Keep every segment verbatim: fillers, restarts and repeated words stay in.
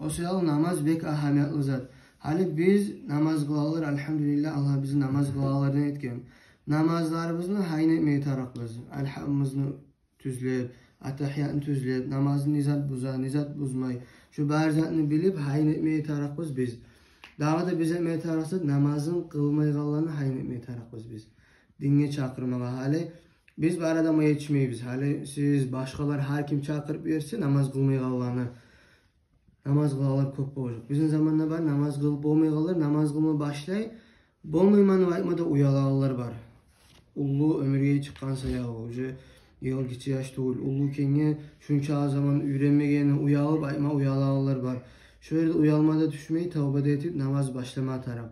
О саялы намаз бек агьамиятлы зат. Гьали биз намаз къылалар, альгьамдулиллагь, Аллагь бизин намаз къылалардан этген. Намазларыбызны гьайын этмеге тарыкъбыз. Альгьамдыбызны тюзлеп, аттагьиятны тюзлеп, намазны не зат буза, не зат бузмай, шо бар затны билип, гьайын этмеге тарыкъбыз биз. Дагъы да биз этмеге тарыкъ зат, намазын къылмайгъанланы гьайын этмеге тарыкъбыз биз. Динге чакъырмагъа. Гьали биз бар адамгъа етишмейбиз. Гьали сиз, башгъалар, гьар ким чакъырып берсе намаз къылмайгъанланы, намаз къылагъанлар кёп болажакъ. Бизин заманда бар намаз къылып болмайгъанлар, намаз къылма башлай, болмайман деп айтма да уялагъанлар бар. Уллу оьмюрге чыкъгъан саялы, уже йыл гиччи яш тюгюл, уллу экенге, шунча заман уьйренмегени уялып, айтма уялагъанлар бар. Шо ерде уялма да тюшмей, тавба да этип, намаз башлама тарыкъ.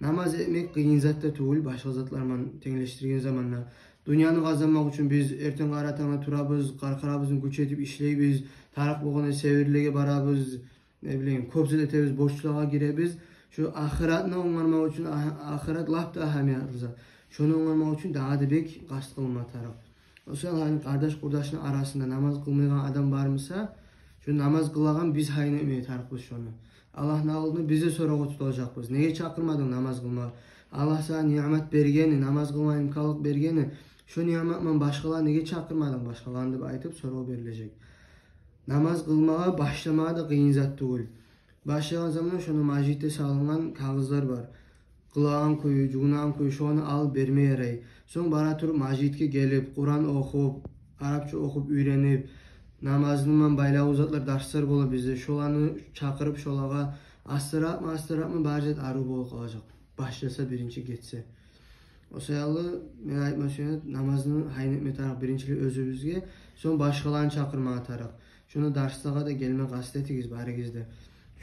Намаз этмек къыйын зат да тюгюл, башгъа затлар булан тенглешдирген заманда. Дюньяны къазанмакъ учун биз эртен къара тангда турабыз, къаркъарабызны гюч этип ишлейбиз, тарыкъ болгъанда северлеге барабыз, не билейим, кёп зат этебиз, борчлагъа гиребиз. Шо ахыратны онгармакъ учун, а-, ахырат лап да агьамиятлы зат. Шону онгармакъ учун дагъы да бек къаст къылма тарыкъ. О саялы, гьали къардаш-къурдашны арасында намаз къылмайгъан адам бар буса, шо намаз къылагъан биз гьайын этмеге тарыкъбыз шону. Аллагьны алдында биз де сорагъа тутулажакъбыз. Неге чакъырмадынг намаз къылма? Аллагь сагъа ниъмат бергени, намаз къылма имканлыкъ бергени, шо ниъмат булан башгъаланы неге чакъырмадынг, башгъаланы деп айтып сорав берилежек. Намаз къылмагъа башламагъа да къыйын зат тюгюл. Башлагъан заманда шону, межитде салынгъан кагъызлар бар. Къылагъан кюю, жувунагъан кюю, шону алып берме ярай. Сонг бара туруп межитге гелип, Къуран охуп, арапча охуп, уьйренип, намазны булан байлавлу затлар, дарслар бола бизде. Шоланы чакъырып, шолагъа астаракъмы, астаракъмы, бар зат арив болуп къалажакъ. Башласа, биринчи гетсе. О саялы мен айтма сюемен, намазны гьайын этме тарыкъ биринчилей оьзюбюзге, сонг башгъаланы чакъырмагъа тарыкъ. Шонда дарслагъа да гелме къаст этигиз барыгъыз да.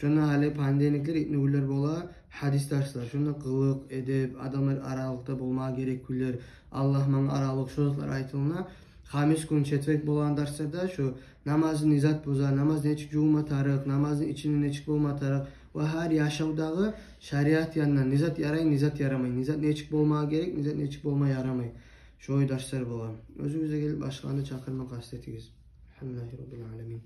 Шонда гьали понедельниклер, итнигюнлер бола гьадис дарслар. Шонда къылыкъ, эдеп, адамлар аралыкъда болмагъа герек гюнлер, Аллагь булан аралыкъ, шо затлар айтылына. Хамис гюн, четверг болагъан дарсларда шо намазны не зат буза, намаз нечик жувма тарыкъ, намазны ичинде нечик болма тарыкъ ва гьар яшавдагъы шариат янындан не зат ярай, не зат ярамай, не зат нечик болмагъа герек, не зат нечик болма ярамай. Шолай дарслар бола. Оьзюгюз де гелип башгъаланы чакъырма къаст этигиз. Альгьамдулиллагьи раббил аламин.